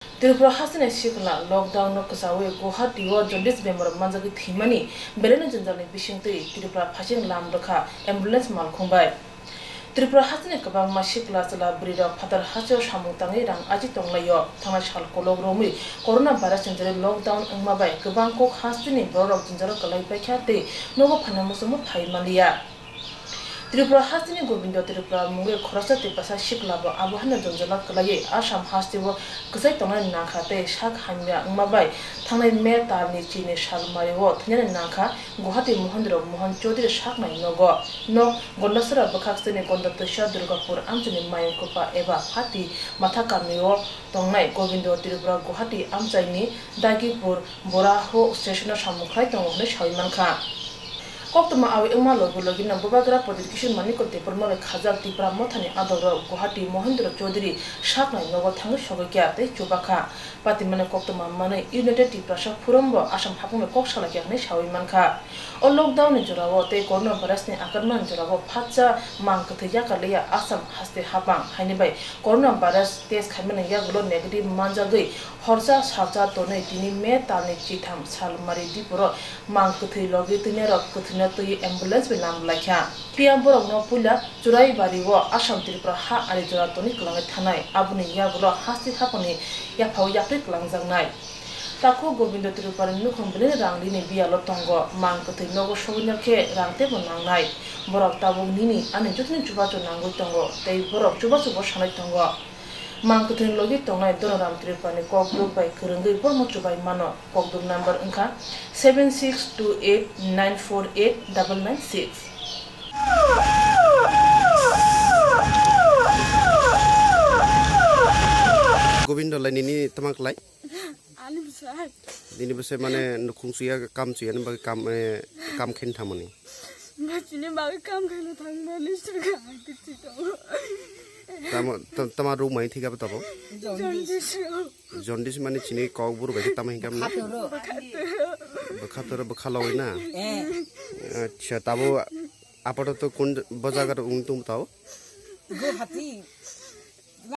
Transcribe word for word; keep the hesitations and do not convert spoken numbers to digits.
Tripura hasteni sikla lockdown no kwchawi Guwahati o jaundice bemar manjagwi thwimani belai no jwngjal ni bisingtwi Tripura phaising lam rwkha ambulance malkhung bai. Tripura hasteni kwbangma sikla chwla bwrwi rok phatar hasteo samung tangwi rang achi tonglaio. Thangnai sal kolok romwi corona virus ni jora lockdown wngma bai kwbang kok hasteni borok rok jwngjalo kwlai paikha tei nogo phanai muchungma phai manliya. Tripura hasteni Gobindo Tripura mungwi khoroksa Tiprasa sikla bo abo haino jwngjalo kwlaiwi Assam hasteo kwchai tongnani nangkha tei sak hamya wngma bai thangnai May talni chini salmario thwinani nangkha Guwahati Mohendra Mohan Chowdhury saknai nogo. Nok Gondasara bwkhak sini Gonda Twisa Durgapur amchaini Mayung Kwpa eba Hati Matha kamio tongnai Gobindo Tripura Guwahati amchaini Dagipur Boraho stationo samung khlai tongo hwnwi sawi mankha. Koktwma awi wngma logi logino Bubagra Pradyut Kishore Manikya Debbarma bai khajak Tipra Mothani adongrok Guwahati Mohendra Chowdhury saknai nogo thangwi sogwi kha tei chubakha. Patimani koktwma manwi United Tiprasa Forum bo Assam haphang bai kok salai kha hwnwi sawi mankha. O lockdown ni jorao tei corona virus ni akromani jorao phatsa mang kwthwi yakarliya Assam haste haphang, haini bai corona virus test khaimani yagulo negative manjagwi horsa salsa tonwi tini May talni chitham salmari Dipuro mang kwthwi logi twinairok kwthwino twi ambulance bai lam laikha. Phiya borokno puila Churaibario Assam Tripura ha ari jora toni kwlangwi thanai, aboni yagulo haste haphangni yaphao yaktwi kwlangjaknai. Takhuk Gobindo Tripurani nukhung belai rang rini biyalo tongo, mang kwthwi nogo sogwina khe rang teibo nangnai. Borok tabuk nini ani jotoni chubachu nangwi tongo tei borok chubachubo sanwi tongo. Mang kwthwini logi tongnai Donoram Tripurani kokduk bai kwrwngwi borokno chubai mano. Kokduk number wngkha seven six two eight nine four eight double nine six. Gobindo lai nini tama klai? Ani bwsai. Nini bwsai mane nukhung chuya kam chuya ni bagwi kam, eh, kam khen thamani. Bachini bagwi kam khaina thangmani surga ang kichi tongo. Tamo, tam-, tama ruk mai thika tabo? Jaundice rok. Jaundice mane chini kok buru bai tama hinkam na? Bwkha toro. Bwkha toro, bwkha logwi na? Eh. Acha, tabo apato to kun bo jaga rok wng tung tao? Guwahati.